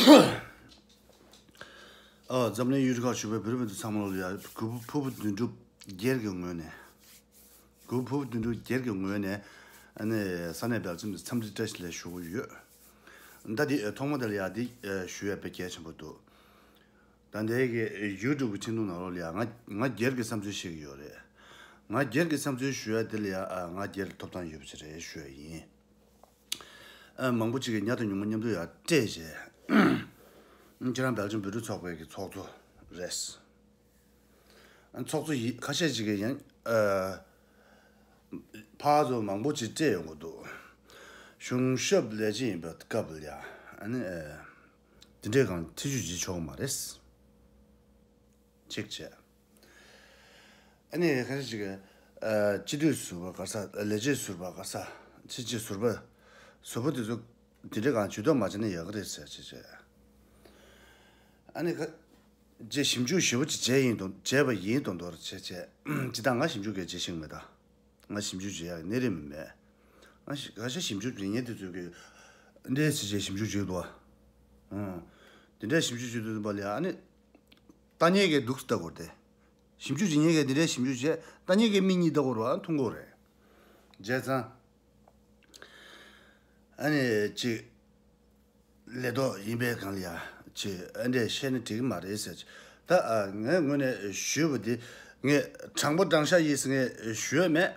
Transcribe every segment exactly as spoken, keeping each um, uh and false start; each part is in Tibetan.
ཨ། འཛམ་གླིང་ཡུལ་གྲུ་ཁག་བཞུགས་པའི་བོད་རིགས་མི་སེར་ཚང་མ་ལ་ཡ། གུས་པ་ཕུར་བུ་དོན་གྲུབ་རྒྱལ་གྱི་ངོས་ནས། གུས་པ་ཕུར་བུ་དོན་གྲུབ་རྒྱལ་གྱི་ངོས་ནས། ཨ་ནི་ས་གནས་སྦེལ་ཇམ་དུ་འཚམས་འདྲི་བཀྲ་ཤིས་བདེ་ལེགས་ཞུ་གི་ཡོད། ད་འདི་ཐོག་མ་དེ་ལ་ཡ་འདི་ཞུ་ཡ་དཔེ་གལ་ཆེན་པོ་འདུག་ད་འདི་གི་ཡུ་ཊུབ་གི་ཆེ་མཐོང་ནང་ལོགས་ལ་ཡ་ང་ང་སྒེར་གྱི་བསམ་ཚུལ་བཤད་ཀྱི་ཡོད་རེད། ང་སྒེར་གྱི་བསམ་ཚུལ་ཞུ་ཡ་དེ་ལ་ཡ། ཨ། ང་སྒེར་ཐོབ་ཐང་ཡོད་པ་ཞིག་རེད་ཞུ་ཡ་ཡིན། ཨ། མང་པོ་ཅིག་གིས་ཉ་དང་ཉུང་མ་མཉམ་དུ་ཡར་སྤྲད་བྱས། ཁྱེད་རང་སྦེལ་ཇམ་བོད་རིགས་ཚོགས་པའི་གི་ཚོགས་གཙོ་རེད། ཨ། ཚོགས་གཙོ་ཡིན། ཁ་ཤས་ཅིག་གིས་ཡང་། ཨ། ཕར་ཚུར་མང་པོ་ཅིག་སྤྲད་ཡོང་གི་འདུག་གཞུང་ཞབས་ལས་བྱེད་ཡིན་པའི་སྐབས་ལ་ཡ། ཨ་ནི། ཨ། དེ་འདྲའི་གང་ཐེ་བྱུས་བྱེད་ཆོག་གི་མ་རེད། གཅིག་བྱས། ཨ་ནི་ཁ་ཤས་ཅིག་གིས། ཨ། སྤྱི་འཐུས་ཟུར་པ་ག་ས། ལས་བྱེད་ཟུར་པ་ག་ས། ཕྱི་ཕྱི་ཟུར་པ། ཟུར་པ་དེ་ཚོ་དེ་འདྲའི་གང་ཇུས་གཏོགས་མ་བྱས་ན་ཡག་གི་རེད་ཟེར་བྱས་བྱས། ཨ་ནི་ཁ། ཅིག་ཞིབ་འཇུག་ཞེ་པོ་ཅིག་བྱས་ཡིན་དོ། བྱས་པ་ཡིན་མདོག་མདོག་བྱས་བྱས། ཇི་ལྟར་ང་ཞིབ་འཇུག་གལ་ཆེ་ཤེས་མེད་ད། ང་ཞིབ་འཇུག་བྱེད་ཡག་གནས་རིམ་མེད། ང་ཞི་ག་ཤ་ཞིབ་འཇུག་བྱེད་མཁན་དེ་ཚོས་ཀྱི་འདྲེ་ཚི་ཆེ་ཞིབ་འཇུག་བྱེད་འདུག་ཨ། དེ་འདྲ་ཞིབ་འཇུག་བྱེད་དུས་པ་ལ་ཨ་ནི། ལྟ་མཁན་གྱི་འདུག་ལྟ་དགོས་ཏེ། ཞིབ་འཇུག་བྱེད་མཁན་གྱི་འདི་འདྲ་ཞིབ་འཇུག་བྱེད། ལྟ་མཁན་གྱི་མིག་གཉིས་ལྟ་དགོས་རེད་པ། མཐོང་དགོས་རེད། བྱས་ཙང་། ཨ་ནི་ཅིག་ལས་ཐོག་ཡིན་པའི་སྒང་ལ་ཡ། ཅིག་ཨ་འདྲས་བཤད་ན་འགྲིག་གི་མ་རེད་ཟེར། ད། ཨ། ངའི་ངོས་ནས་ཞུས་པ་འདི། ངས་དྲང་པོ་དྲང་བཞག་ཡིན་ཟེར་ངས་ཞུས་མེད།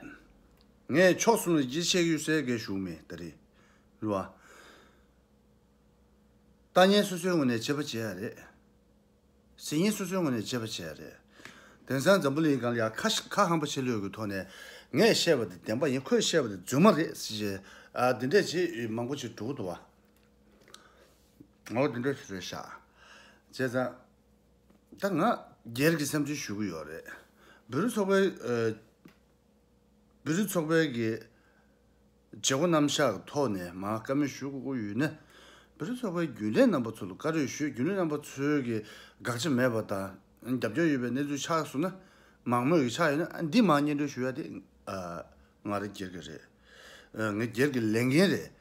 ངས་ཕྱོགས་གསུམ་ལ་ཡིད་ཆེས་ཡོད་ཟེར་གྱི་ཞུ་མེད་ད་རེད། རེད་པ། ལྟ་མཁན་སོ་སོའི་ངོས་ནས་དཔྱད་པ་བྱེད་ཡ་རེད། གཟིགས་མཁན་སོ་སོའི་ངོས་ནས་དཔྱད་པ་བྱེད་ཡ་རེད། དེང་སང་འཛམ་བུ་གླིང་སྒང་ལ་ཡ་ཁ་ཁ་ཧམ་པ་ཆེ་ལོས་ཀྱི་ཐོག་ནས། ངས་བཤད་པ་དེ་བདེན་པ་ཡིན། ཁོས་བཤད་པ་དེ་རྫུན་མ་རེད་ཟེར་བྱས། ཨ། འདི་འདྲས་བྱེད་མང་པོ་ཅིག་འགྲོ་གི་འདུག་པ། ངོ་འདི་འདྲས་ཞིག་རེད་ཤག་བྱས་ཙང་། ད་ང་སྒེར་གྱི་བསམ་ཚུལ་ཞུ་གི་ཡོད་རེད། བོད་རིགས་ཚོགས་པའི། ཨ། བོད་རིགས་ཚོགས་པའི་གི་བྱེད་སྒོ་རྣམ་གཞག་གི་ཐོག་ནས་མར་བཀའ་མོལ་ཞུ་དགོས་ཀྱི་ཡོད་ན། བོད་རིགས་ཚོགས་པའི་རྒྱུན་ལས་རྣམ་པ་ཚོ་ལ་བཀའ་འདྲི་ཞུས། རྒྱུན་ལས་རྣམ་པ་ཚོས་ཀྱི་དགག་བྱ་མེད་པ་དང་རྒྱབ་སྐྱོར་ཡོད་པའི་གནས་ཚུལ་ཆགས་སོང་ན། མང་མོས་ཀྱི་ཆགས་ཡོད་ན། ཨ། འདི་མར་སྙན་སྒྲོན་ཞུ་ཡ་དེ། ཨ། ང་རང་སྒེར་གྱི་རེད། ཨ། ངའི་སྒེར་གྱི་ལས་འགན་རེད།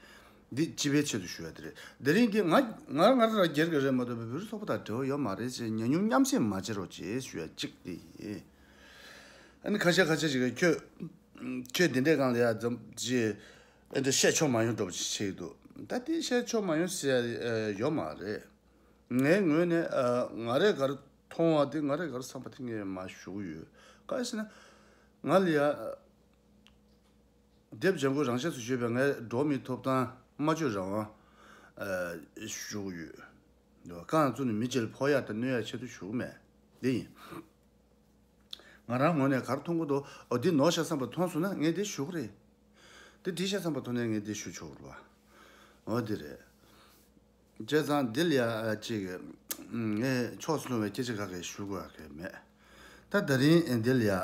འདི་སྤྱི་པའི་ཆེད་དུ་ཞུ་ཡ་དེ་རེད། དེ་རིང་འདི་ང་ང་ང་རང་སྒེར་གྱི་རེད་མ་གཏོགས་བོད་རིགས་ཚོགས་པ་དང་འབྲེལ་བ་ཡོད་མ་རེད་ཅེས་ཉམས་མྱོང་མཉམ་བསྲེས་མ་བྱེད་རོགས་ཅེས་ཞུ་ཡ་གཅིག་དེ་ཡིན། ཨ་ནི་ཁ་ཤས་ཁ་ཤས་ཅིག་གིས་ཁྱོད། ཁྱོད་འདི་འདྲའི་སྒང་ལ་ཡ་འཛམ་ཅི། ཨེ་འདྲ་བཤད་ཆོག་མ་ཡོང་འགྲོ་བ་ཞིག་བྱེད་ཀྱི་འདུག་ད་དེ་བཤད་ཆོག་མ་ཡོང་ཟེར་ཡ་ཡོད་མ་རེད། ངའི་ངོས་ནས། ཨ། ང་རས་ག་རེ་མཐོང་བ་དེ། ང་རས་ག་རེ་བསམ་པ་དེ་ངས་མར་ཞུ་གི་ཡོད། ག་རེ་ཟེར་ན། ང་ལ་ཡ། དེབ་ལྗང་ཁུ་རང་ཆས་སུ་བརྗོད་པའི་ངའི་འགྲོ་བ་མིའི་ཐོབ་ཐང་སྨྲ་བརྗོད་རང་དབང་། ཨ། ཞུ་གི་ཡོད། རྐང་བཙུགས་ནས་མི་གཅིག་ལ་ཕོག་ཡ་དང་གནོད་ཡ་ཆེད་དུ་ཞུ་གི་མེད། འདི་ཡིན། ང་རང་ངོས་ནས་ག་རེ་མཐོང་གི་འདུག་འོ་འདི་ནོར་ཤག་བསམ་པ་མཐོང་སོང་ན་ངས་འདི་ཞུ་གི་རེད། འདི་འགྲིག་ཤག་བསམ་པ་མཐོང་ནས་ངས་འདི་ཞུ་ཆོག་གི་རེད་པ། འོ་འདི་རེད། བྱས་ཙང་འདི་ལ་ཡ་ཅིག་ངས་ཕྱོགས་སུ་ལྷུང་བའི་སྐད་ཆ་ག་གེ་ཞུ་དགོས་ཡ་གི་མེད། ད་དེ་རིང་འདི་ལ་ཡ།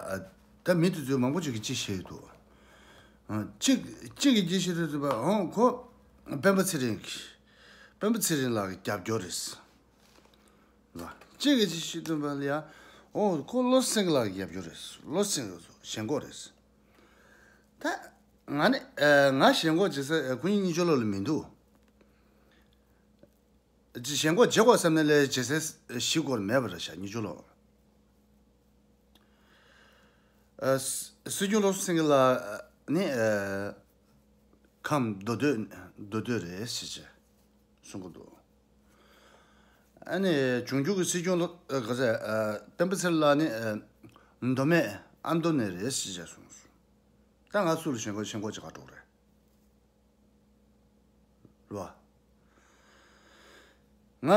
ད་མི་དེ་ཚོས་མང་པོ་ཅིག་གིས་ཅི་བཤད་འདུག་གཅིག་གཅིག་གིས་ཅི་བཤད་འདུག་ཟེར་བ། འོ་ཁོ་སྤེན་པ་ཚེ་རིང་གི། སྤེན་པ་ཚེ་རིང་ལགས་ཀྱི་རྒྱབ་སྐྱོར་རེད། གཅིག་གིས་ཅི་བཤད་འདུག་པ་ལ་ཡ། འོ་ཁོ་བློ་སེང་ལགས་ཀྱི་རྒྱབ་སྐྱོར་རེད། བློ་སེང་ལགས་ཚོ་ཞེན་ཁོག་རེད། ད་ང་ནི། ཨ། ང་ཞེན་ཁོག་བྱེད་ས། ཨ། ཁོ་གཉིས་གཉིས་ཆོ་ལོ་ལ་མི་འདུག་ཅི་ཞེན་ཁོག་བྱེད་དགོས་བསམ་ན་ལས་བྱེད་སའི་གཞི་སྐོར་མེད་པ་རེད་ཤག་གཉིས་ཆོ་ལོ། ཨ། སྲིད་སྐྱོང་བློ་སེང་ལགས་ནི། ཨ། ཁམས་མདོ་སྟོད། མདོ་སྟོད་རེད་ཟེར་བྱས་གསུང་གི་འདུག་ཨ་ནི་འབྱུང་འགྱུར་གྱི་སྲིད་སྐྱོང་བློ། ཨ། ག་ཟེར། ཨ། སྤེན་པ་ཚེ་རིང་ལགས་ནི། ཨ། མདོ་སྨད་ཨ་མདོ་ནས་རེད་ཟེར་བྱས་གསུངས་སོང་། ད་ང་སུ་ལ་ཞེན་ཁོག་ཞེན་ཁོག་བྱེད་ག་འགྲོ་གི་རེད། རེད་པ།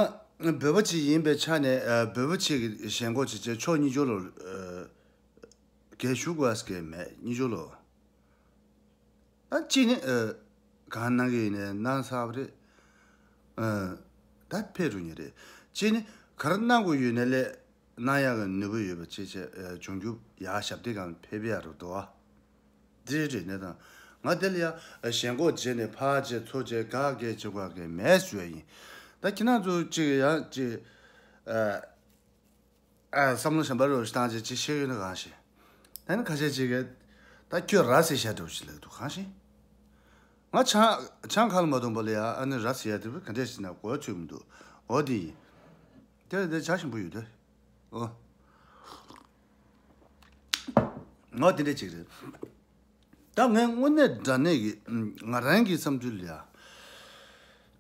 ང་བོད་པ་ཅིག་ཡིན་པའི་ཆ་ནས། ཨ། བོད་པ་ཅིག་གི་ཞེན་ཁོག་བྱེད་བྱས་ཕྱོགས་གཉིས་ཆོ་ལོ། ཨ། གས་ཞུ་དགོས་ཀྱི་མེད། གཉིས་ཆོ་ལོ། ཨ། གཅིག་ནི། ཨ། གང་གནང་གི་ཡིན་ནའི་གནང་ཚར་བ་རེད། ཨ། ད་ཕེབས་འགྲོ་ནི་རེད། གཅིག་ནི་ག་རེ་གནང་དགོས་ཡོད་ནའི་ལས་གནང་ཡག་གི་ནུས་པ་ཡོད་པ་བྱས་བྱས། ཨ། འབྱུང་འགྱུར་ཡར་ཞབས་སྟེགས་སྒང་ཕེབས་ཡག་རེད་འདུག་པ། འདི་རེད་ནས་དང་། ང་དེ་ལ་ཡ་ཞེན་ཁོག་བྱས་ནས་ཕར་བྱས་ཚུར་བྱས་ག་གས་བྱེད་དགོས་ཀྱི་མེད་ཞུ་ཡ་ཡིན། ད་ཁྱེད་རང་ཚོ་གཅིག་ཡང་གཅིག་ཨ། ཨ། བསམ་བློ་གཞན་པ་རོ་ཞིག་བཏང་བྱས་ཅིག་བཤད་ཡོད་ན་གང་ཤེས། ད་ནི་ཁ་ཤས་ཅིག་གིས་ད་ཁྱོད་ར་བཟི་ཤ་འདྲ་བོ་ཞིག་ལབ་འདུག་གང་ཤེས། ང་ཆང་ཆང་ཁ་ལ་མ་འཐུང་པ་ལ་ཡ་ཨ་ནི་ར་ཟེར་ཡ་དེ་ག་འདྲས་ཟེར་ན་གོ་ཚོད་མི་འདུག་འོ་དེ་ཡིན། དེ་ལ་དེ་ཇ་ཞིམ་པོ་ཡོད་དེ། འོ། ང་དེ་འདྲས་ཅིག་རེད། ད་ངས་དངོས་གནས་དྲང་གནས་ཀྱི་ང་རང་གི་བསམ་ཚུལ་ལ་ཡ།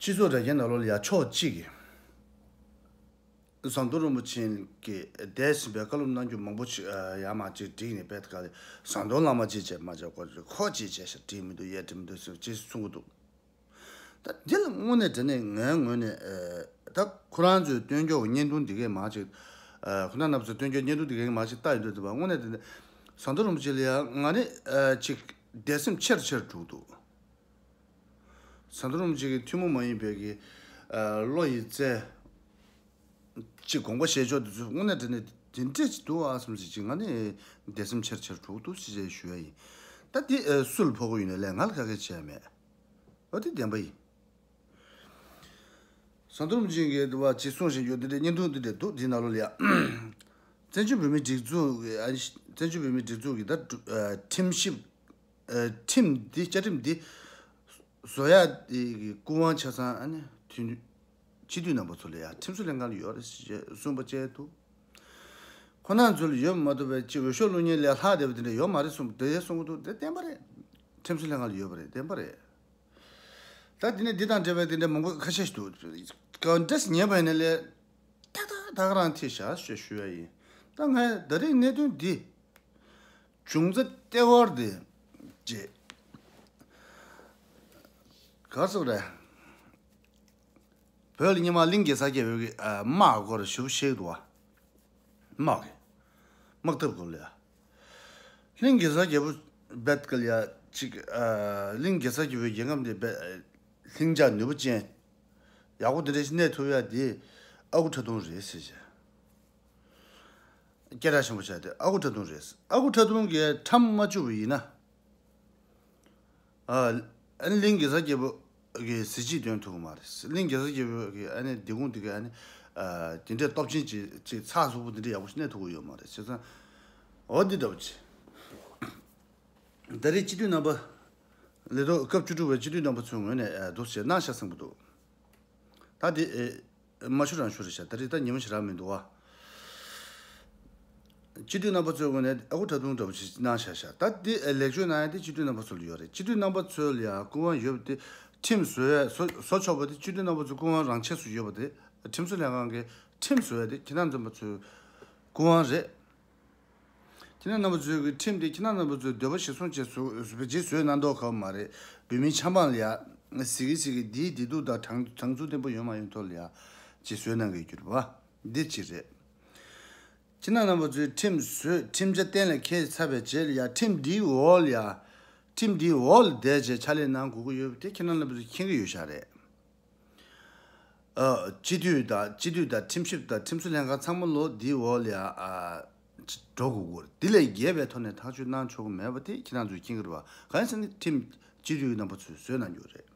སྤྱི་ཚོགས་དྲ་རྒྱའི་ནང་ལོགས་ལ་ཡ་ཕྱོགས་གཅིག་གི་ཟམ་གདོང་རིན་པོ་ཆེ་གིས་འདས་ཟིན་པའི་བཀའ་སློབ་གནང་རྒྱུ་མང་པོ་ཞིག་ཡར་མར་ཅིག་བསྒྲིགས་ནས་དཔེ་དེ་ག་ལ་ཟམ་གདོང་བླ་མ་ཅིག་བྱས་མ་བྱས་སྐོར་ཁོ་ཅིག་བྱས་ཤག་བསྒྲིགས་མི་འདུག་ཡས་བསྒྲིགས་མི་འདུག་ཟེར་ཅེས་གསུང་གི་འདུག་ད་འདི་ལ་དངོས་གནས་དྲང་གནས་ངའི་ངོས་ནས་ད་ཁོ་རང་ཚོས་སྟོན་རྒྱུ་བརྙན་ཐུང་འདི་གས་མ་ཅིག་ཁོ་ན་རྣམ་ཚོས་སྟོན་རྒྱུ་བརྙན་ཐུང་འདི་གས་མ་ཅིག་ལྟ་ཡོང་དུས་ད་དངོས་གནས་དྲང་གནས་ཟམ་གདོང་རིན་པོ་ཆེ་ལ་ཡ་ང་ནི་ཅིག་དད་སེམས་ཆེར་ཆེར་འགྲོ་གི་འདུག་ཟམ་གདོང་རིན་པོ་ཆེ་གི་ཐུན་མོང་མ་ཡིན་པའི་གི་བློ་ཡི་རྩལ་ཅིག་དགོངས་པ་བཞེས་ཕྱོགས་དེ་ཚོ་དངོས་གནས་དྲང་གནས་དེ་འདྲས་ཅིག་འདུག་ཨ་བསམ་ཞིག་ཅིག་ང་ནི་དད་སེམས་ཆེར་ཆེར་འགྲོ་གི་འདུག་ཅེས་ཞུ་ཡ་ཡིན། ད་དེ་སུ་ལ་ཕོག་གི་ཡོད་ན་ལས་ང་ལ་ག་གེ་བྱས་མེད། འོ་དེ་བདེན་པ་ཡིན། ཟམ་གདོང་རིན་པོ་ཆེ་གིས་དུ་བ་ཅིག་གསུངས་བཞིན་ཡོད་དེ་འདྲས་བརྙན་ཐུང་འདི་འདྲས་འདུག་འདི་ནང་ལོགས་ལ་ཡ། བཙན་བྱོལ་བོད་མིའི་སྒྲིག་འཛུགས་ཀྱི་ཨ་ནི་བཙན་བྱོལ་བོད་མིའི་སྒྲིག་འཛུགས་ཀྱི་ད་ཁྲིམས་ཞིབ་ཁྲིམས་འདི་བཅའ་ཁྲིམས་འདི་བཟོ་ཡ་གི་སྐུ་དབང་ཆ་ཚང་ཨ་ནི་དུས་སྤྱི་འཐུས་རྣམ་པ་ཚོ་ལ་ཡ་ཁྲིམས་བཟོ་ལྷན་ཁང་ལ་ཡོད་རེད་ཞེས་གསུངས་པ་བཅས་འདུག་ཁོ་རང་ཚོ་ལ་ཡོད་མ་གཏོགས་པའི་ཅིག་འོས་ཤོག་བླུག་མཁན་ལས་ལྷག་བསྡད་པ་དེ་འདྲ་ཡོད་མ་རེད་གསུངས་པ་དེ་གསུང་གི་འདུག་དེ་བདེན་པ་རེད། ཁྲིམས་བཟོ་ལྷན་ཁང་ལ་ཡོད་པ་རེད་བདེན་པ་རེད། ད་དེ་ནས་འདི་དང་འབྲེལ་བའི་དེ་འདྲ་མང་པོ་ཁ་ཤས་ཤིག་འདུག་ག་འདྲས་ཉན་པ་ཡིན་ན་ལས། ཏག་ཏག་ཏག་རང་ཐེ་ཤ་ཞེས་ཞུ་ཡ་ཡིན། ད་ངས་ད་རེས་གནད་དོན་འདི་བྱུང་ཚེ་ལྟེ་བར་དེ་རྗེས་ག་སོགས་རེད། བོད་ལ་སྔོན་མ་གླིང་གེ་སར་རྒྱལ་པོའི་དམག་སྐོར་ཞུ་ཤེས་འདུག་བ། དམག་གི་དམག་འཐབ་སྐོར་ལ་ཡ། གླིང་གེ་སར་རྒྱལ་པོ་བེད་ཀལ་ཡ་ཅིག་གླིང་གེ་སར་རྒྱལ་པོའི་རྒྱལ་ཁམས་དེ་བེད་ལྷིང་འཇགས་ནུས་པ་ཅན། ཡག་པོ་དེ་འདྲ་ཞིག་གནས་ཐུབ་ཡ་དེ་ཨ་ཁུ་ཁྲ་ཐུང་རེད་ཟེར་བྱས། སྐད་གྲགས་ཆེན་པོ་ཆགས་ཏེ་ཨ་ཁུ་ཁྲ་ཐུང་རེད། ཨ་ཁུ་ཁྲ་ཐུང་གིས་ཁྲམ་མ་བཅུག་པ་ཡིན་ན། ཨ་ནི་གླིང་གེ་སར་རྒྱལ་པོ་གི་གཟི་བརྗིད་འདོན་ཐུབ་ཀྱི་མ་རེད། གླིང་གེ་སར་རྒྱལ་པོ་གི་ཨ་ནི་སྡེ་ཁུངས་དེ་ག་ཨ་ནི་དེ་འདྲའི་སྟོབས་ཆེན་ཅིག་ཅིག་ཚགས་ཚུད་པོ་དེ་འདྲ་ཡག་པོ་ཞིག་གནས་ཐུབ་ཀྱི་ཡོད་མ་རེད། བྱས་ཙང་འོ་འདི་འདྲ་བོ་ཅིག་ད་རེས་སྤྱི་འཐུས་རྣམ་པ། ལས་ཐོག་སྐབས་བཅུ་དྲུག་པའི་སྤྱི་འཐུས་རྣམ་པ་ཚོའི་ངོས་ནས་འདུག་ཟེར་གནང་ཤག་གསུང་གི་འདུག་ད་དེ་མ་ཞུ་རང་ཞུ་རེད་ཤག་ད་རེས་ད་ཉིན་མོ་ཞེ་དྲག་མི་འདུག་བ། སྤྱི་འཐུས་རྣམ་པ་ཚོའི་ངོས་ནས་ཨ་ཁུ་ཁྲ་ཐུང་འདྲ་པོ་ཞིག་གནང་ཤག་ཤག་ད་དེ་ལེགས་བཅོས་གནང་ཡ་དེ་སྤྱི་འཐུས་རྣམ་པ་ཚོ་ལ་ཡོད་རེད། སྤྱི་འཐུས་རྣམ་པ་ཚོ་ལ་ཡང་སྐུ་དབང་ཡོད་པ་དེ་ཁྲིམས་བཟོ་ཡ་བཟོ་བཟོ་ཆོག་པ་དེ་སྤྱི་འཐུས་རྣམ་པ་ཚོ་སྐུ་དབང་རང་ཆས་སུ་ཡོད་པ་དེ་ཁྲིམས་བཟོ་ལྷན་ཁང་གིས་ཁྲིམས་བཟོ་ཡ་དེ་ཁྱེད་རང་ཚོ་རྣམ་པ་ཚོའི་སྐུ་དབང་རེད། ཁྱེད་རང་རྣམ་པ་ཚོའི་གི་ཁྲིམས་དེ་ཁྱེད་རང་རྣམ་པ་ཚོའི་འདོད་པ་གཞིར་བཟུང་བྱས་བཟོ་བཟོ་བྱས་བཟོས་གནང་མདོག་ཁ་པོ་མ་རེད། བོད་མིའི་ཆབ་འབངས་ལ་ཡ་གཟིགས་གི་གཟིགས་གི་འདིའི་བདེ་སྡུག་དང་དྲང་དྲང་ཚུགས་བརྟན་པོ་ཡོད་མ་ཡོད་ཐོག་ལ་ཡ་ཅིག་བཟོས་གནང་གི་གྱུར་པ་འདི་གཅིག་རེད། ཁྱེད་རང་རྣམ་པ་ཚོའི་ཁྲིམས་བཟོས་ཁྲིམས་འཆར་གཏན་ལ་འཁེལ་ཚར་བའི་རྗེས་ལ་ཡ་ཁྲིམས་འདིའི་འོག་ལ་ཡ་ཁྲིམས་འདིའི་འོག་ལ་བསྡད་བྱས་ཕྱག་ལས་གནང་དགོས་ཀྱི་ཡོད་པ་དེ་ཁྱེད་རང་རྣམ་པ་ཚོས་མཁྱེན་གྱི་ཡོད་ཤག་རེད། ཨ། སྤྱི་འཐུས་དང་སྤྱི་འཐུས་དང་ཁྲིམས་ཞིབ་དང་ཁྲིམས་བཟོ་ལྷན་ཁང་ཚང་མ་ལོ་འདིའི་འོག་ལ་ཡ་ཨ། འགྲོ་དགོས་ཀྱི་རེད། འདི་ལས་བརྒལ་བའི་ཐོག་ནས་ཐག་གཅོད་གནང་ཆོག་གི་མེད་པ་དེ་ཁྱེད་རང་ཚོས་མཁྱེན་གྱི་རེད་བ། གང་ཡིན་ཟེར་ན་ཁྲིམས་སྤྱི་འཐུས་ཀྱི་རྣམ་པ་ཚོས་བཟོས་གནང་རྒྱུ་རེད།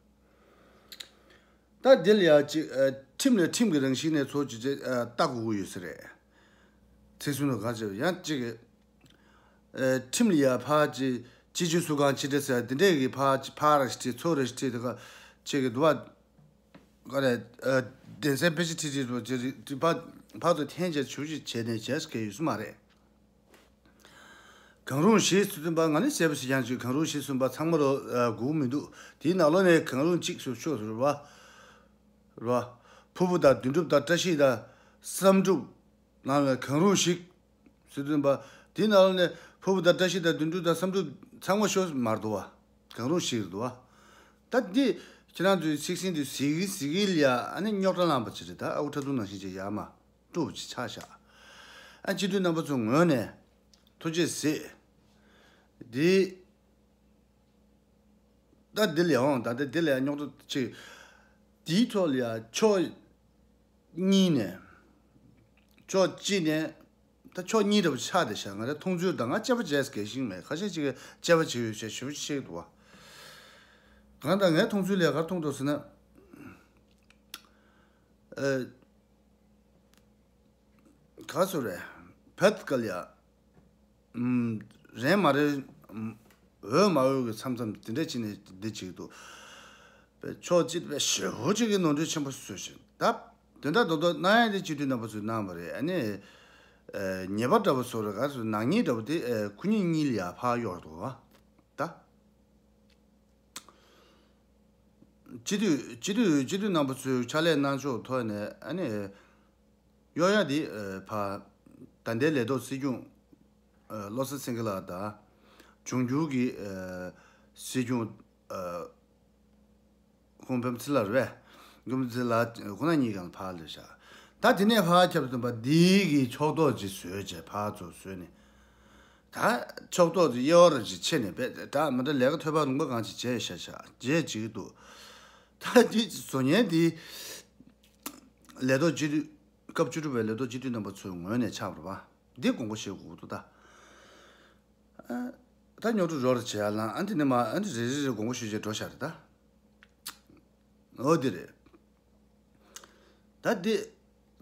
ད་འདི་ལ་ཡ་ཅིག་ཨ། ཁྲིམས་ལ་ཁྲིམས་ཀྱི་རང་བཞིན་ནས་ཚོ་ཅིག་ཅིག་ཨ། ལྟ་དགོས་ཀྱི་ཡོད་ས་རེད། ཚིག་གསུང་དུ་ག་ཅེ་ཡང་ཅིག་ཨ། ཁྲིམས་ལ་ཡ་ཕར་ཅིག་སྤྱི་སྤྱོད་སུ་གང་ཅི་འདྲ་ཟེར་འདི་འདྲས་ཀྱི་ཕར་ཅིག་ཕར་ར་ཞིག་ཁྲིད་ཚུར་ར་ཞིག་ཁྲིད་དེ་ག་ཅིག་གི་འདུག་བ། ག་རེ། ཨ། གདན་སའི་དཔེ་ཆ་ཁྲིད་ཁྲིད་དུ་ཅི་རི་ཅི་ཕ་ཕ་ཚོ་འཐེན་བྱས་ཆུ་བཞི་བྱས་ནས་བྱས་སྐད་ཡོད་སུ་མ་རེད། གང་རུང་ཞེས་སུ་བསྟན་པ་ང་ནི་གསལ་པོ་ཞིག་ཀྱང་ཅིག་གང་རུང་ཞེས་གསུངས་པ་ཚང་མ་རོ་ཨ། དགོས་མི་འདུག་དེའི་ནང་ལོགས་ནས་གང་རུང་གཅིག་སུ་ཤོག་ཟེར་བ། རེད་བ། ཕུར་བུ་དང་དོན་གྲུབ་དང་བཀྲ་ཤིས་དང་བསམ་གྲུབ། ནང་ལ་གང་རུང་ཞིག་ཟེར་དུས་པ། དེའི་ནང་ལ་ནས་ཕུར་བུ་དང་བཀྲ་ཤིས་དང་དོན་གྲུབ་དང་བསམ་གྲུབ་ཚང་མ་ཤོར་མར་འདུག་བ། གང་རུང་ཞིག་རེད་འདུག་བ། ད་འདི་ཁྱེད་རང་ཚོའི་ཚིག་ཟིན་དུས་ཟིག་གི་ཟིག་གི་ལ་ཡ་ཨ་ནི་རྙོག་དྲ་ལངས་པ་ཅིག་རེད། ད་ཨ་ཁུ་ཁྲ་ཐུང་ནང་བཞིན་ཅིག་ཡར་མར་དཀྲུག་པ་ཅིག་ཆགས་ཤག་ཨ། སྤྱི་འཐུས་རྣམ་པ་ཚོའི་ངོས་ནས་ཐུགས་རྗེ་གཟིགས། འདི། ད་འདི་ལ་ཡང་ད་ལྟ་འདི་ལ་ཡང་རྙོག་དྲ་ཅིག་འདིའི་ཐོག་ལ་ཡང་ཕྱོགས་གཉིས་ནས། ཕྱོགས་གཅིག་ནས། ད་ཕྱོགས་གཉིས་འདྲ་པོ་ཆགས་བསྡད་ཤག་ང་རའི་མཐོང་ཚུལ་དང་ང་དཔྱད་པ་བྱས་གལ་ཞིག་མེད། ཁ་ཤས་ཅིག་གིས་དཔྱད་པ་བྱས་ཡོད་ཤག་ཞུ་བ་ཤེས་འདུག་བ། གང་ལྟར་ངའི་མཐོང་ཚུལ་ལ་ག་རེ་མཐོང་འདུག་ཟེར་ན། ཨ། ག་ཚོད་རེད། བད་ག་ལ་ཡ། ཨུམ། རན་མ་རན། ཨུམ། འོས་མ་འོས་ཀྱི་མཚམས་མཚམས་དེ་འདྲ་བྱས་ནས་འདི་བྱེད་ཀྱི་འདུག་པའི་ཕྱོགས་གཅིག་པའི་ཞེ་པོ་ཅིག་གི་ནོར་འཁྲུལ་ཆེན་པོ་བཟོས་ཤིང་ད། དེ་འདྲ་རྡོག་རྡོག་གནང་ཡ་དེ་སྤྱི་འཐུས་རྣམ་པ་ཚོས་གནང་བ་རེད། ཨ་ནི། ཉེས་པ་འདྲ་པོ་བཟོ་རེད་ག་ཚོད་ནག་ཉེས་འདྲ་པོ་དེ་ཁོ་གཉིས་གཉིས་ལ་ཡ་ཕར་གཡོར་འདུག་བ། ད། སྤྱི་འཐུས་སྤྱི་འཐུས་སྤྱི་འཐུས་རྣམ་པ་ཚོས་ཕྱག་ལས་གནང་ཕྱོགས་ཐོག་ནས་ཨ་ནི། གཡོ་ཡ་དེ་ཕ། ད་ལྟའི་ལས་ཐོག་སྲིད་སྐྱོང་བློ་བཟང་སེང་གེ་ལགས་དང་། འབྱུང་འགྱུར་གྱི་སྲིད་སྐྱོང་ཁོང་པད་མ་ཚེ་རིང་ལགས་རེད་པས། པད་མ་ཚེ་རིང་ལགས་ཁོང་རྣམ་གཉིས་ཀྱང་ཕར་སླེབས་ཤག་ད་དེ་ནས་ཕར་ཁྱབ་ཏུ་བ་འདི་གི་ཕྱོགས་གཏོགས་ཅིག་བཟོས་བྱས་ཕར་ཚུར་བཟོས་ནས། ད་ཕྱོགས་གཏོགས་ཅིག་གཡས་པ་ར་ཅིག་ཕྱེ་ནས་པས་ད་མི་འདྲ་ལས་ཀ་ཐོད་པ་ལུང་པ་གང་ཅིག་བྱས་ཤག་ཤག་བྱས་ཅིག་འདུག་ད་འདི་བཟོ་མཁན་འདི་ལས་ཐོག་སྤྱི་འཐུས། སྐབས་བཅུ་དྲུག་པའི་ལས་ཐོག་སྤྱི་འཐུས་རྣམ་པ་ཚོའི་ངོས་ནས་ཆགས་པ་རེད་པ། འདི་དགོངས་པ་བཞེས་དགོས་ཀྱི་འདུག་ད། ཨ། ད་རྙོག་དྲ་རོགས་རེ་བྱེད་ཡ་ལ་ཨ་འདི་ནས་མ་ཨ་འདི་རེ་རེ་རེ་དགོངས་པ་བཞེས་བྱས་འགྲོ་ཤག་རེད་ད། འོ་འདི་རེད། ད་འདི་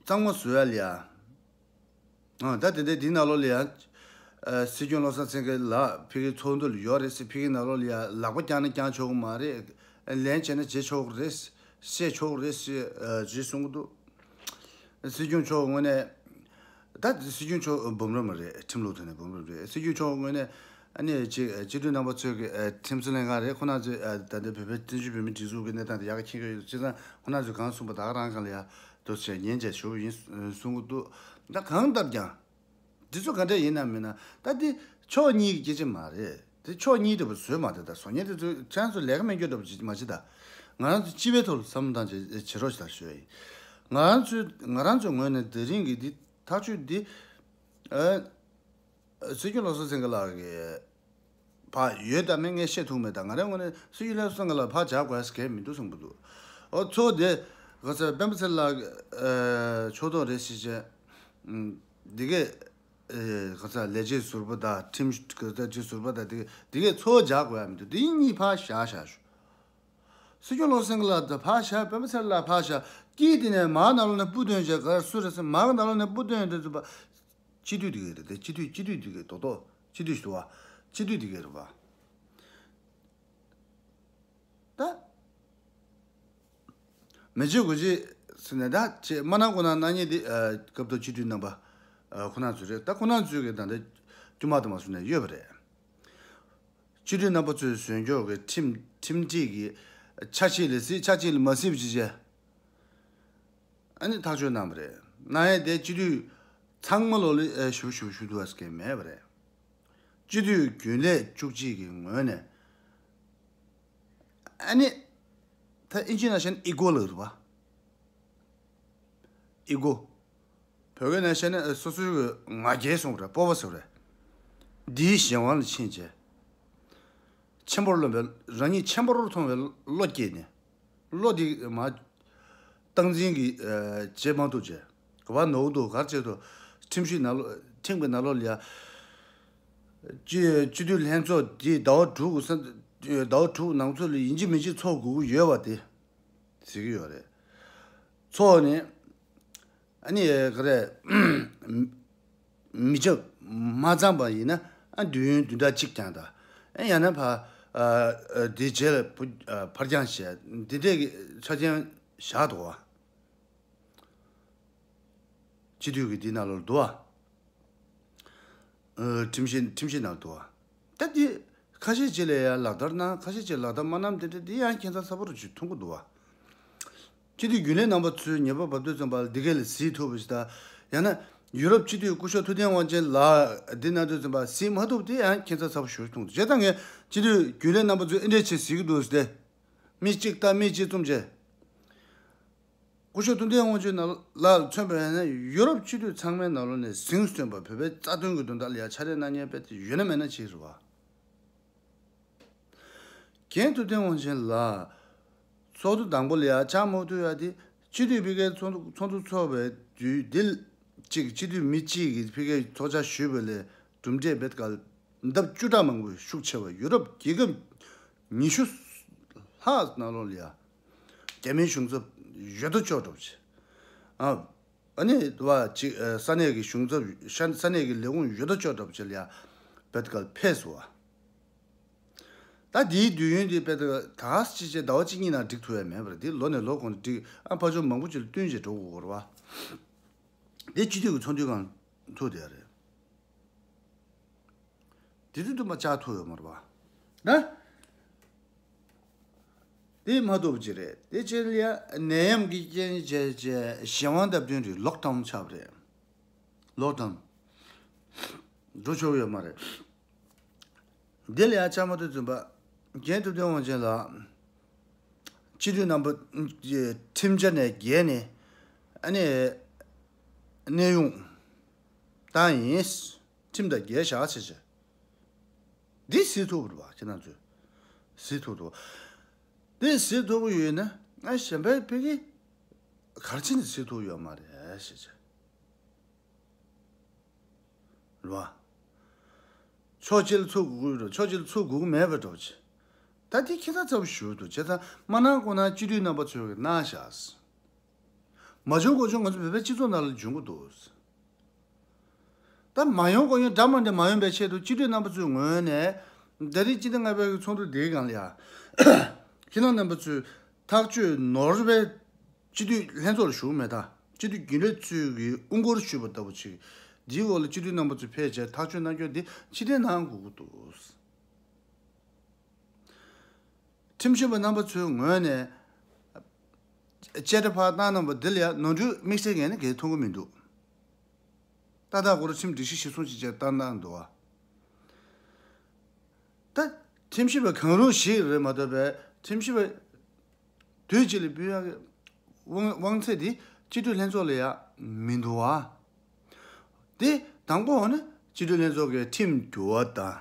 གཙང་མ་བཟོ་ཡ་ལ་ཡ། ཨ་ད་དེ་འདྲའི་འདི་ནང་ལོགས་ལ་ཡ། ཨ་སྲིད་སྐྱོང་བློ་བཟང་སེང་གེ་ལགས་ཕ་གིའི་ཚོགས་འདུ་ལ་ཡོད་རེད་ཟེར། ཕ་གིའི་ནང་ལོགས་ལ་ཡ་ལག་པ་བརྐྱངས་ན་བརྐྱང་ཆོག་གི་མ་རེད། ལན་བྱས་ན་བྱེད་ཆོག་གི་རེད། བཤད་ཆོག་གི་རེད་ཟེར་ཨ་ཅེས་གསུང་གི་འདུག་སྲིད་སྐྱོང་མཆོག་ངོས་ནས། ད་སྲིད་སྐྱོང་མཆོག་འབུམ་རམས་རེད། ཁྲིམས་ལུགས་ཐོག་ནས་འབུམ་རམས་རེད། སྲིད་སྐྱོང་མཆོག་ངོས་ནས་ཨ་ནི་ཅིག་སྤྱི་འཐུས་རྣམ་པ་ཚོས་ཀྱི་ཨ་ཁྲིམས་བཟོ་ལྷན་ཁང་རེད། ཁོ་ན་ཚོས་ཨ་ད་ལྟ་བོད་པའི་བཙན་བྱོལ་བོད་མིའི་སྒྲིག་འཛུགས་ཀྱི་གནས་སྟངས་དེ་ཡག་ག་མཁྱེན་གྱི་ཡོད། བྱས་ཙང་ཁོ་ན་ཚོས་གང་གསུངས་པ་ད་ག་རང་སྒང་ལ་ཡ་འདུག་བྱས་ཉན་བྱས་ཞུ་བ་ཡིན་གསུང་གི་འདུག་ད་གང་ལྟར་ཀྱང་། འདི་ཚོ་ག་འདྲ་ཡིན་ནམ་མིན་ན་ད་འདི་ཕྱོགས་གཉིས་ཀྱི་སྐད་ཆ་མ་རེད། དེ་ཕྱོགས་གཉིས་འདྲ་པོ་བཟོས་མ་རེད། ད་བཟོ་མཁན་དེ་ཚོས་ཁྱེད་རང་ཚོ་ལས་ཀ་སྨན་སྐྱོར་འདྲ་པོ་ཅིག་མ་བྱེད་ད། ང་རང་ཚོ་སྤྱི་པའི་ཐོག་ལ་བསམ་བློ་བཏང་བྱེད་བྱེད་རོགས་ཞེས་ཞུ་ཡ་ཡིན། ང་རང་ཚོའི་ང་རང་ཚོའི་ངོས་ནས་དེ་རིང་གི་འདི་ཐག་གཅོད་འདི་ཨ་སྲིད་སྐྱོང་བློ་བཟང་སེང་གེ་ལགས་ཀྱི་ཕར་ཡོད་དམ་མེད་ངས་བཤད་ཐུབ་མེད། ད་ང་རའི་ངོས་ནས་སྲིད་སྐྱོང་བློ་བཟང་སེང་གེ་ལགས་ཕར་བྱ་དགོས་སྐད་མི་འདུག་གསུངས་པ་འདུག་ཨོ་ཚོ་དེ་ག་ཚོད་པད་མ་ཚེ་རིང་ལགས་ཕྱོགས་གཏོགས་རེད་ཟེར་བྱས་འདི་གས། ཨེ་ག་ས་ལས་བྱེད་ཟུར་པ་དང་ཁྲིམས་ག་ས་ཅིག་ཟུར་པ་དང་དེ་དེ་གས་ཚོ་རྒྱག་དགོས་ཡ་མི་འདུག་དེ་གཉིས་ཕར་བཞག་བཞག་ཞུ། སྲིད་སྐྱོང་བློ་བཟང་སེང་གེ་ལགས་དང་ཕར་བཞག་པད་མ་ཚེ་རིང་ལགས་ཕར་བཞག་དཀྱིལ་དེ་ནས་མར་ནང་ལོགས་ནས་སྤུ་འདོན་བྱས་ག་རེ་སུ་རེད་ཟེར་མར་གི་ནང་ལོགས་ནས་སྤུ་འདོན་དེ་ཚོ་པ། སྤྱི་འཐུས་དེ་གས་རེད་དེ་སྤྱི་འཐུས་སྤྱི་འཐུས་དེ་གས་རྡོག་རྡོག་སྤྱི་འཐུས་ཞུ་བ། སྤྱི་འཐུས་དེ་གས་རེད་པ། ད། མི་བྱེད་དགུ་བྱེད་ཟེར་ནས་ད་ཆེ་མ་གནང་དགོས་ན་གནང་ཉེས་དེ་སྐབས་ཐོག་སྤྱི་འཐུས་རྣམ་པ་ཁོ་ན་ཚོ་རེད། ད་ཁོ་ན་ཚོས་གི་ད་ལྟ་དཀྱུས་མ་དུ་མ་སུ་ནས་ཡོད་པ་རེད། སྤྱི་འཐུས་རྣམ་པ་ཚོས་བཟོས་འཇོག་གི་ཁྲིམས་ཁྲིམས་སྒྲིག་གི་ཆ་ཤས་ལ་སྲིད་ཆ་ཤས་ལ་མ་སྲིད་པ་ཅི་བྱས་ཨ་ནི་ཐག་གཅོད་གནང་པ་རེད། གནང་ཡས་དེ་སྤྱི་འཐུས་ཚང་མ་ལོ་ལ་ཞུ་ཞུ་ཞུ་ཐུབ་པ་ཟེར་མཁན་མེད་པ་རེད། སྤྱི་འཐུས་རྒྱུན་ལས་བཅུ་གཅིག་གི་ངོས་ནས་ཨ་ནི་ད་ཨིན་ཇི་ནང་བཤད་ན་ཨི་གོ་ལབ་རེད་པ། ཨི་གོ། བོད་སྐད་ནང་བཤད་ན་སོ་སོའི་ང་རྒྱལ་གསུངས་པ་རེད། སྤོབས་པ་ཟེར་བ་རེད། འདིའི་གཞན་དབང་ལ་ཕྱིན་བྱས་ཆེན་པོར་རློམ་པའི་རང་ཉིད་ཆེན་པོར་མཐོང་བའི་བློ་སྐྱེས་ནས། བློ་འདི་མ་སྟངས་འཛིན་གྱིས་བྱེད་མ་ཐུབ་བྱས་ག་པར་ནོར་འདུག་ག་རེ་བྱེད་དུ་ཁྲིམས་ཞིབ་ནང་ལོགས་ཁྲིམས་ཀྱི་ནང་ལོགས་ལ་ཡ། སྤྱི་སྤྱི་འཐུས་ལྷན་ཚོགས་འདི་ཟླ་བ་དྲུག་ཟླ་བ་དྲུག་ནང་ཚུད་ལ་ཡིན་གཅིག་མིན་གཅིག་ཚོགས་དགོས་ཀྱི་ཡོད་པ་དེ་ཟེར་གྱི་ཡོད་རེད། ཚོགས་ནས་ཨ་ནི་ག་རེ། མི་ཆ་མ་ཚང་པ་ཡིན་ན་ཨ་དུས་ཡུན་བདུན་ཕྲག་གཅིག་ཀྱང་དང་ཨ་ཡང་ན་ཕ་ཨ་ཨ་དེ་རྗེས་ལ་བུ་ཨ་ཕར་འགྱངས་བྱས་འདི་འདྲས་ཀྱི་ཆ་རྐྱེན་བཞག་འདུག་བ། སྤྱི་འཐུས་ཀྱི་འདི་ནང་ལོགས་འདུག་བ། ཨ་ཁྲིམས་ཞིབ་ཁྲིམས་ཞིབ་ནང་འདུག་བ། ད་འདི་ཁ་ཤས་ཅིག་ལ་ཡང་ལག་བསྟར་གནང་ཁ་ཤས་ཅིག་ལག་བསྟར་མ་གནང་དེ་འདྲས་འདི་ཡང་ཁྱད་མཚར་ཚ་པོ་རུ་ཅིག་མཐོང་གི་འདུག་བ། སྤྱི་འཐུས་རྒྱུན་ལས་རྣམ་པ་ཚོས་ཉེས་པ་འབབ་དུས་ཙམ་པ་ལ་འདི་གས་ལ་གཟིགས་ཐུབ་པ་ཞིག་དང་། ཡང་ན་ཡུ་རོབ་སྤྱི་འཐུས་སྐུ་ཞབས་ཐུབ་བསྟན་དབང་ཆེན་ལགས་འདི་གནང་དུས་ཙམ་པ་གཟིགས་མ་ཐུབ་དེ་ཡང་ཁྱད་མཚར་ཚ་པོ་ཞིག་མཐོང་འདུག་བྱས་ཙང་ངས་སྤྱི་འཐུས་རྒྱུན་ལས་རྣམ་པ་ཚོས་ཨེ་འདྲས་བྱས་གཟིགས་ཀྱི་འདུག་ཟེར་ཏེ། མི་གཅིག་ལྟ་མི་གཅིག་བཙུམ་བྱས། སྐུ་ཞབས་ཐུབ་བསྟན་དབང་ཆེན་ལགས་ལ་མཚོན་པ་ཡིན་ན་ཡུ་རོབ་སྤྱི་འཐུས་ཚང་མའི་ནང་ལོགས་ནས་གཟེངས་སུ་ཐོན་པ་བོད་པའི་རྩ་དོན་གྱི་དོན་དག་ལ་ཡང་ཕྱག་ལས་གནང་མཁན་དཔེ་དེ་ཡོད་ན་མེད་ན་ཅིག་རེད་བ། རྒན་ཐུབ་བསྟན་དབང་ཆེན་ལགས། ཚོགས་འདུ་དང་པོ་ལ་ཡང་ཕྱག་མ་ཐུབ་ཡ་དེ་སྤྱི་འཐུས་ཕ་གིའི་ཚོགས་འདུ་ཚོགས་འདུ་ཚོགས་པའི་དུས་འདི་གཅིག་སྤྱི་འཐུས་མི་གཅིག་གིས་ཕ་གིའི་ཚོགས་བཅར་ཞུས་པ་ལས་གྲུབ་འབྲས་དཔེ་གལ་ལྡབ་བཅུ་ཕྲག་མང་པོ་ཤུགས་ཆེ་བ་ཡུ་རོབ་རྒྱལ་ཁབ་ཉི་ཤུ་ལྷག་ནང་ལོགས་ལ་ཡང་རྒྱ་མིའི་གཞུང་ཚབ་ཡོད་དོ་ཅོག་འདྲ་པོ་ཅིག་ཨ་ཨ་ནི་བ་ཅིག་ས་གནས་ཀྱི་གཞུང་ཚབ་ཤ་ས་གནས་ཀྱི་ལས་ཁུངས་ཡོད་དོ་ཅོག་འདྲ་པོ་ཅིག་ལ་ཡང་བེད་ཀལ་ཕེབས་སོང་བ། ད་དེའི་དུས་ཡུན་དེ་དཔེ་ད་ག་ཟེ་བྱས་ཟླ་བ་གཅིག་གཉིས་ནང་འགྲིག་ཐུབ་ཡ་མེད་པ་རེད། དེ་ལོ་ནས་ལོ་གོང་དུ་འགྲིག་ཨ་ཕར་ཕྱོགས་མང་པོ་ཅིག་ལ་བསྟུན་བྱས་འགྲོ་དགོས་རེད་བ། དེ་སྤྱི་འཐུས་ཀྱི་ཚོགས་འདུའི་སྒང་ཐུག་བསྡད་ཡ་རེད། དེ་དུས་དུ་མ་བཅག་ཐུབ་ཡོད་མ་རེད་བ། ན། དེ་མ་གཏོགས་ཅི་རེད། དེ་ཕྱིར་ལ་ཡ་ནད་ཡམས་ཀྱི་རྐྱེན་བྱས་བྱས་གཞན་དབང་སྟབས་བསྟུན་རེད། ལོག་ཌའུན་ཆགས་པ་རེད། ལོག་ཌའུན་འགྲོ་ཆོག་ཡོད་མ་རེད། འདི་ལ་ཡ་ཆ་མ་ཐུབ་བཙུན་པ་རྒན་ཐུབ་བསྟན་དབང་ཆེན་ལགས་སྤྱི་འཐུས་རྣམ་པ་ཁྲིམས་འཆར་ནས་བརྒལ་ནས་ཨ་ནི་གནས་དབྱུང་བཏང་ཡིན། ཁྲིམས་དང་འགལ་བཞག་ཟེར་བྱས། འདི་གཟིགས་ཐུབ་རེད་བ། ཁྱེད་རང་ཚོས་གཟིགས་ཐུབ་འདུག་འདི་གཟིགས་ཐུབ་ཀྱི་ཡོད་ན་ང་གཞན་པའི་ཕ་གི་གར་ཕྱིན་ནས་གཟིགས་ཐུབ་ཡོད་མ་རེད་ཟེར་བྱས། རེད་བ། ཕྱོགས་གཅིག་ལ་ཚུར་སྒུག་གི་རེད། ཕྱོགས་གཅིག་ལ་ཚུར་སྒུག་གི་མེད་པ་འདྲ་བོ་ཅིག་ད་འདི་ཁྱེད་རང་ཚོ་ཞུ་འདུག་བྱས་ཙང་མ་གནང་གོང་ན་སྤྱི་འཐུས་རྣམ་པ་ཚོས་གནང་བཞག་མ་བྱུང་གོང་བྱུང་ང་ཚོ་བོད་པའི་སྤྱི་ཚོགས་ནང་ལ་འབྱུང་གི་འདུག་ད་མ་ཡོང་གོང་ཡོང་འདྲ་མ་འདྲ་མ་ཡོང་པའི་ཆེད་དུ་སྤྱི་འཐུས་རྣམ་པ་ཚོའི་ངོས་ནས་ད་རེས་སྤྱི་ཟླ་ལྔ་པའི་ཚོགས་འདུ་འདིའི་སྒང་ལ་ཡ། ཁྱེད་རང་རྣམ་པ་ཚོས་ཐག་གཅོད་ནོར་བའི་སྤྱི་འཐུས་ལྷན་ཚོགས་ལ་ཞུགས་མེད་ད། སྤྱི་འཐུས་རྒྱུན་ལས་ཚོས་ཀྱིས་དབུ་སྐོར་ཞུས་པ་ལྟ་བུ་ཅིག་འདིའི་འོག་ལ་སྤྱི་འཐུས་རྣམ་པ་ཚོས་ཕེབས་བྱས་ཐག་གཅོད་གནང་རྒྱུ་འདི་ཕྱིར་འཐེན་གནང་དགོས་ཀྱི་འདུག་ཁྲིམས་ཞིབ་པ་རྣམ་པ་ཚོའི་ངོས་ནས་བཅད་ཁྲ་ཕར་བཏང་གནང་བ་འདི་ལ་ཡང་ནོར་འཁྲུལ་དམིགས་བསལ་གང་ཡང་གང་ཡང་མཐོང་གི་མི་འདུག་ཏག་ཏག་གོ་ར་ཁྲིམས་སྒྲིག་གཞི་གཞིར་བཟུང་བྱས་བྱས་བཏང་གནང་འདུག་བ། ད་ཁྲིམས་ཞིབ་པ་གང་རུང་ཞིག་རེད་མ་གཏོགས་པའི་ཁྲིམས་ཞིབ་པ་དུས་གཅིག་ལ་འབུལ་ཡག་གི་དབང་དབང་ཚད་དེ་སྤྱི་འཐུས་ལྷན་ཚོགས་ལ་ཡང་མི་འདུག་བ། དེ་དང་པོ་འོ་ན་སྤྱི་འཐུས་ལྷན་ཚོགས་ཀྱི་ཁྲིམས་འགྱུར་བ་དང་།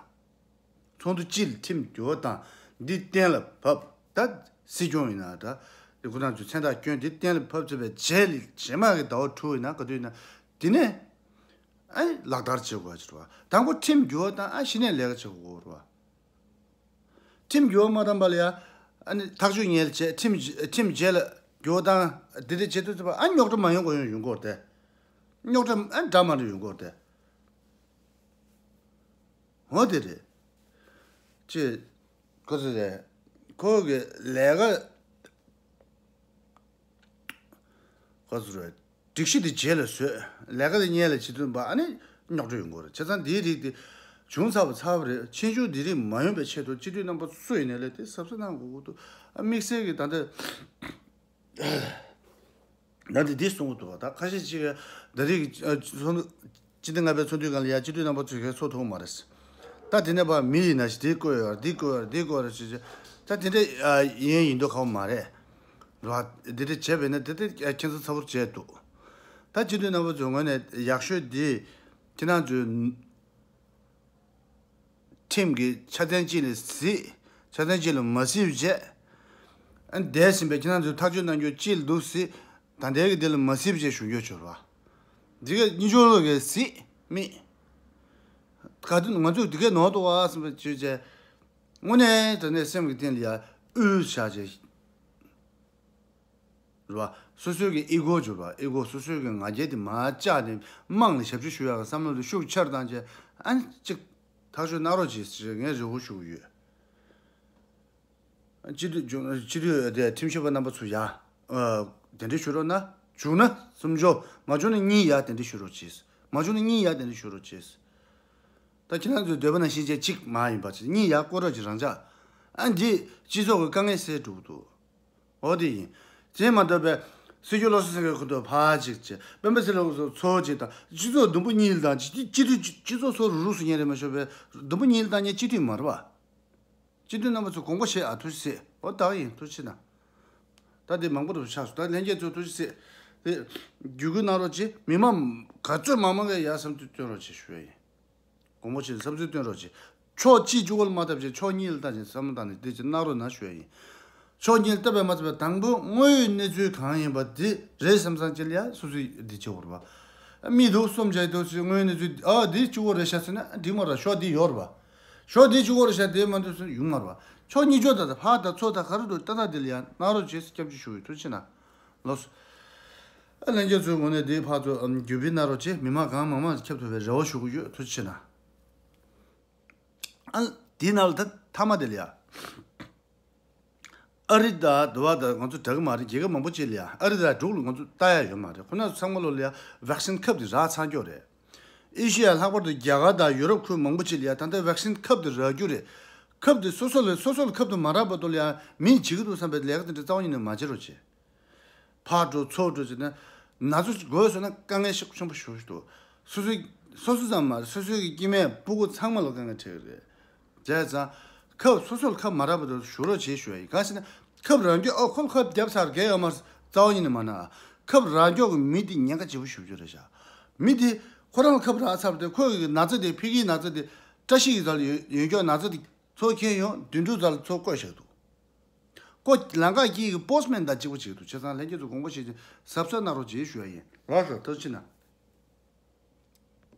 ཚོགས་འདུ་སྤྱི་ལ་ཁྲིམས་འགྱུར་བ་དང་འདི་གཏན་ལ་ཕབ། ད་སྲིད་སྐྱོང་ཡིན་ན་འདྲ། དེ་ཁོ་རང་ཚོས་མཚན་རྟགས་བསྐྱོན་དེ་གཏན་ལ་ཕབ་ཚར་བའི་རྗེས་ལ་རྗེས་མ་གི་ཟླ་བ་དྲུག་ཡིན་ན་ག་དུས་ཡིན་ན་དེ་ནས་ཨ་ནི་ལག་བསྟར་བྱེད་དགོས་ཀྱི་རེད་བ། དང་པོ་ཁྲིམས་འགྱུར་བ་དང་ཨ་གཞི་ནས་ལས་ཀ་བྱེད་དགོས་རེད་བ། ཁྲིམས་འགྱུར་བ་མ་བཏང་པ་ལ་ཡ་ཨ་ནི་ཐག་གཅོད་ཉལ་བྱས་ཁྲིམས་ཁྲིམས་རྗེས་ལ་འགྱུར་བ་བཏང་དེ་འདྲ་བྱེད་དུས་ཚོད་པ་ཨ་རྙོག་དྲ་མ་ཡོང་གོ་ཡོང་ཡོང་གོ་རེད་དེ། རྙོག་དྲ་ཨ་འདྲ་མ་འདྲ་ཡོང་གོ་རེད་དེ། འོ་དེ་རེད། ཅེས། ཁོ་ཚོ་རེད། ཁོ་གི་ལས་ཀ་ཁོ་ཚོ་རེད། སྒྲིག་གཞི་དེ་རྗེས་ལ་བཟོས། ལས་ཀ་དེ་སྔོན་ལ་བྱེད་ཐུབ་པ་ཨ་ནི་རྙོག་དྲ་ཡོང་གི་རེད། བྱས་ཙང་འདིའི་རིགས་དེ་བྱུང་ཚར་བ་ཚར་བ་རེད། ཕྱིན་ཆད་འདི་རིགས་མ་ཡོང་པའི་ཆེད་དུ་སྤྱི་འཐུས་རྣམ་པ་སུ་ཡིན་ནའི་ལས་དེ་གཟབ་གཟབ་གནང་དགོས་ཀྱི་འདུག་ཨ་དམིགས་བསལ་གྱི་ད་ལྟ། ད་དེ་འདི་གསུང་གི་འདུག་ད་ཁ་ཤས་ཅིག་གིས་ད་རེས་ཀྱི་ཚོགས་འདུ་སྤྱི་ཟླ་ལྔ་པའི་ཚོགས་འདུའི་སྒང་ལ་ཡ་སྤྱི་འཐུས་རྣམ་པ་ཚོས་གས་ཚོགས་ཐུབ་མ་རེད། ད་དེ་ནས་ཕར་མི་ཡིན་ན་ཞིག་འདི་བསྐོས་ཡོད་རེད། འདི་བསྐོས་ཡོད་རེད། འདི་བསྐོས་ཡོད་རེད་ཟེར་བྱས། ད་དེ་འདྲ་ཡིན་ཡིན་མདོག་ཁ་པོ་མ་རེད། རེད་བ། འདི་འདྲ་བྱས་པས་ན་དེ་ལྟར་ཁྱད་མཚར་ཚ་པོ་བྱས་འདུག་ད་སྤྱི་འཐུས་རྣམ་པ་ཚོའི་ངོས་ནས་ཡག་ཤོས་འདི་ཁྱེད་རང་ཚོའི་ཁྲིམས་ཀྱི་ཆ་ཚང་གཅིག་ལ་གཟིགས། ཆ་ཚང་གཅིག་ལ་མ་གཟིགས་བྱས། ཨ་ནི་འདས་ཟིན་པའི་ཁྱེད་རང་ཚོས་ཐག་གཅོད་གནང་རྒྱུ་གཅིག་ལ་འདུག་གཟིགས། ད་ལྟའི་གི་འདི་ལ་མ་གཟིགས་བྱས་ཞུ་རྒྱུ་བྱོས་ར། འདི་ག་གཉིས་ཆོག་ལོ་གས་གཟིགས་མིན། ག་དུས་ང་ཚོས་འདི་གས་ནོར་འདུག་བ་བསམ་པ་བྱོས་བྱས། དངོས་གནས་དྲང་གནས་སེམས་ཀྱི་གཏིང་ལ་ཡ་དབུལ་བཞག་བྱས། རེད་བ། སོ་སོའི་གི་ཨི་གོ་འགྱུར་བ། ཨི་གོ་སོ་སོའི་གི་ང་རྒྱལ་དེ་མར་བཅག་ནས་དམངས་ལ་ཞབས་ཕྱི་ཞུ་ཡག་གི་བསམ་བློ་དེ་ཤུགས་ཆེར་བཏང་བྱས་ཨ་ནི་གཅིག་ཐག་གཅོད་གནང་རོགས་གྱིས་ཞེས་ངས་རེ་བ་ཞུ་གི་ཡོད། སྤྱི་འཐུས་སྤྱི་འཐུས་དེ་ཁྲིམས་ཞིབ་པ་རྣམ་པ་ཚོ་ཡ། གདན་འདྲེན་ཞུ་རོགས་གནང་། བྱུང་ན་གསུམ་ཆོག་མ་བྱུང་ན་གཉིས་ཡ་གདན་འདྲེན་ཞུ་རོགས་གྱིས། མ་བྱུང་ན་གཉིས་ཡ་གདན་འདྲེན་ཞུ་རོགས་གྱིས། ད་ཁྱེད་རང་ཚོའི་འདོད་པ་ནང་བཞིན་བྱས་གཅིག་མ་ཡིན་པ་གཉིས་ཡ་བསྐོ་རོགས་ཀྱིས་རང་འཇགས། ཨ་འདི་སྤྱི་ཚོགས་ཀྱི་དཀའ་ངལ་སེལ་འགྲོ་གི་འདུག་འོ་དེ་ཡིན། དེ་མ་གཏོགས་པའི་སྲིད་སྐྱོང་བློ་བཟང་སེང་གེ་ཁོ་ཐོག་ཕར་གཅིག་བྱས། སྤེན་པ་ཚེ་རིང་ལགས་ཚོ་གཅིག་དང་སྤྱི་ཚོགས་ཟླུམ་པོ་གཉིས་ལ་དང་སྤྱི་སྤྱི་འཐུས་སྤྱི་ཚོགས་སོ་རུ་རུ་སུ་ཉན་རེ་མ་ཤོར་བའི་ཟླུམ་པོ་གཉིས་ལ་དང་ཉན་སྤྱི་འཐུས་མ་རེད་བ། སྤྱི་འཐུས་རྣམ་པ་ཚོ་དགོངས་པ་བཞེས་ཨ་ཐུགས་རྗེ་ཆེ། འོ་ད་ཡིན་ཐུགས་རྗེ་ཆེ་གནང་། ད་དེ་མང་པོ་རུ་ཆགས་སོང་། ད་ལྷན་རྒྱས་ཚོ་ཐུགས་རྗེ་ཆེ། དེ་བརྒྱུད་སྐུལ་གནང་རོགས་གྱིས། མི་མང་ག་ཚོད་མང་མང་གིས་ཡར་བསམ་ཚུལ་སྟོན་རོགས་གྱིས་ཞུ་ཡ་ཡིན། དགོངས་པ་བཞེས་བསམ་ཚུལ་སྟོན་རོགས་གྱིས། ཕྱོགས་གཅིག་གཅིག་པོ་ལ་མ་བལྟས་བྱས་ཕྱོགས་གཉིས་ལ་བལྟས་བྱས་བསམ་བློ་བཏང་ནས་དེ་ཅིག་གནང་རོགས་གནང་ཞུ་ཡ་ཡིན། ཕྱོགས་གཉིས་ལ་བལྟས་པས་མ་ཚད་པའི་དང་པོ་དངོས་ཡོད་གནས་ཚུལ་གང་ཡིན་པ་དེ་རེད་བསམ་བསམ་ཅིག་ལ་ཡ་སོ་སོས་འདི་བྱེད་དགོས་རེད་བ། མི་འདུག་གསུམ་བྱས་འདུག་ཅིག་དངོས་ཡོད་གནས་ཚུལ་ཨ་འདི་གཅིག་པོ་རེད་ཤག་ཟེར་ན་འགྲིག་མ་རེད། ཕྱོགས་འདི་ཡོད་རེད་བ། ཕྱོགས་འདི་གཅིག་པོ་རེད་ཤག་དེ་མ་འདུག་ཟེར་ཡོང་མ་རེད་བ། ཕྱོགས་གཉིས་ཕྱོགས་ད་ད་ཕར་ད་ཚུར་ད་ག་རེ་འདུག་ཏག་ཏག་དེ་ལ་ཡ་གནང་རོགས་བྱེད་ཟེར་སྐྱབས་འཇུག་ཞུ་གི་ཡོད། ཐུགས་རྗེ་ཆེ་གནང་། ལགས་སོ། ཨ་ལྷན་རྒྱས་ཚོའི་ངོས་ནས་འདིའི་ཕར་ཚུར་ཨམ་བརྒྱུད་སྤེལ་གནང་རོགས་བྱེད། མི་མང་གང་མང་མང་ཁྱབ་ཐུབ་པའི་རེ་བ་ཞུ་གི་ཡོད། ཐུགས་རྗེ་ཆེ་གནང་། ཨ་དེའི་ནང་ལ་ད་མཐའ་མ་དེ་ལ་ཡ། ཨ་རི་དང་དུ་བ་དང་ང་ཚོ་འདྲ་གི་མ་རེད། རྒྱལ་ཁབ་མང་པོ་ཅིག་ལ་ཡ་ཨ་རི་དང་འབྲུག་ལ་ང་ཚོ་ལྟ་ཡ་ཡོད་མ་རེད། ཁོ་ན་ཚོ་ཚང་མ་ལོ་ལ་ཡ་ཝེག་སིན་ཁབ་དེ་རག་ཚར་འགྱོ་རེད། ཨེ་ཤི་ཡ་ལྷག་པར་དུ་རྒྱ་གར་དང་ཡུ་རོབ་ཁུལ་མང་པོ་ཅིག་ལ་ཡ་ད་ལྟ་ཝེག་སིན་ཁབ་དེ་རག་རྒྱུ་རེད། ཁབ་དེ་སོ་སོ་ལ་སོ་སོ་ལ་ཁབ་དེ་མ་རག་བར་དུ་ལ་ཡ་མིས་བྱེད་ཀྱི་འདུག་བསམ་པའི་ལས་ཀ་དེ་འདྲ་རྩ་བ་ཉིད་ནས་མ་བྱེད་རོགས་བྱེད། ཕར་འགྲོ་ཚུར་འགྲོ་བྱས་ན་ན་ཚ་འགོས་སོང་ན་དཀའ་ངལ་ཤུགས་ཆེན་པོ་ཞིག་འདུག་སོ་སོའི་སོ་སོ་ཙམ་མ་རེད། སོ་སོའི་གི་སྐྱེ་དམན་སྤུ་གུ་ཚང་མ་ལ་དཀའ་ངལ་འཕྲད་ཀྱི་རེད། བྱས་ཙང་ཁབ་སོ་སོ་ལ་ཁབ་མ་རག་པ་དེ་ཞུ་རོགས་བྱེད་ཞུ་ཡ་ཡིན། གང་ཞེ་ན་ཁབ་རག་རྒྱུ་ཨོ་ཁོ་ལ་ཁབ་བརྒྱབ་ཚར་གས་ཡོད་མ་རེད་རྩ་བ་ཉིད་ནས་མ་ན། ཁབ་རག་རྒྱུ་གི་མི་དེ་ཉེན་ཁ་ཆེ་པོ་ཞེ་པོ་ཅིག་རེད་ཤག་མི་དེ་ཁོ་རང་ལ་ཁབ་རག་ཚར་བ་དེ་ཁོ་གི་ན་ཚ་དེ་ཕ་གིའི་ན་ཚ་དེ་བཀྲ་ཤིས་ཀྱི་རྩ་ལ་ཡོད་ཡོད་རྒྱུ་ན་ཚ་དེ་ཚུར་ཁྱེར་ཡོང་དུད་འགྲོའི་རྩ་ལ་ཚུར་བཀོད་བཞག་འདུག་ཁོ་ལམ་ཁ་དཀྱིལ་གྱི་པོ་སི་མེན་དང་གཅིག་པ་བྱེད་འདུག་བྱས་ཙང་ལྷན་རྒྱས་ཚོ་དགོངས་པ་བཞེས་ཏེ་གཟབ་གཟབ་གནང་རོགས་བྱེད་ཞུ་ཡ་ཡིན། ལགས་སོ། ད་ཕྱིན་ན།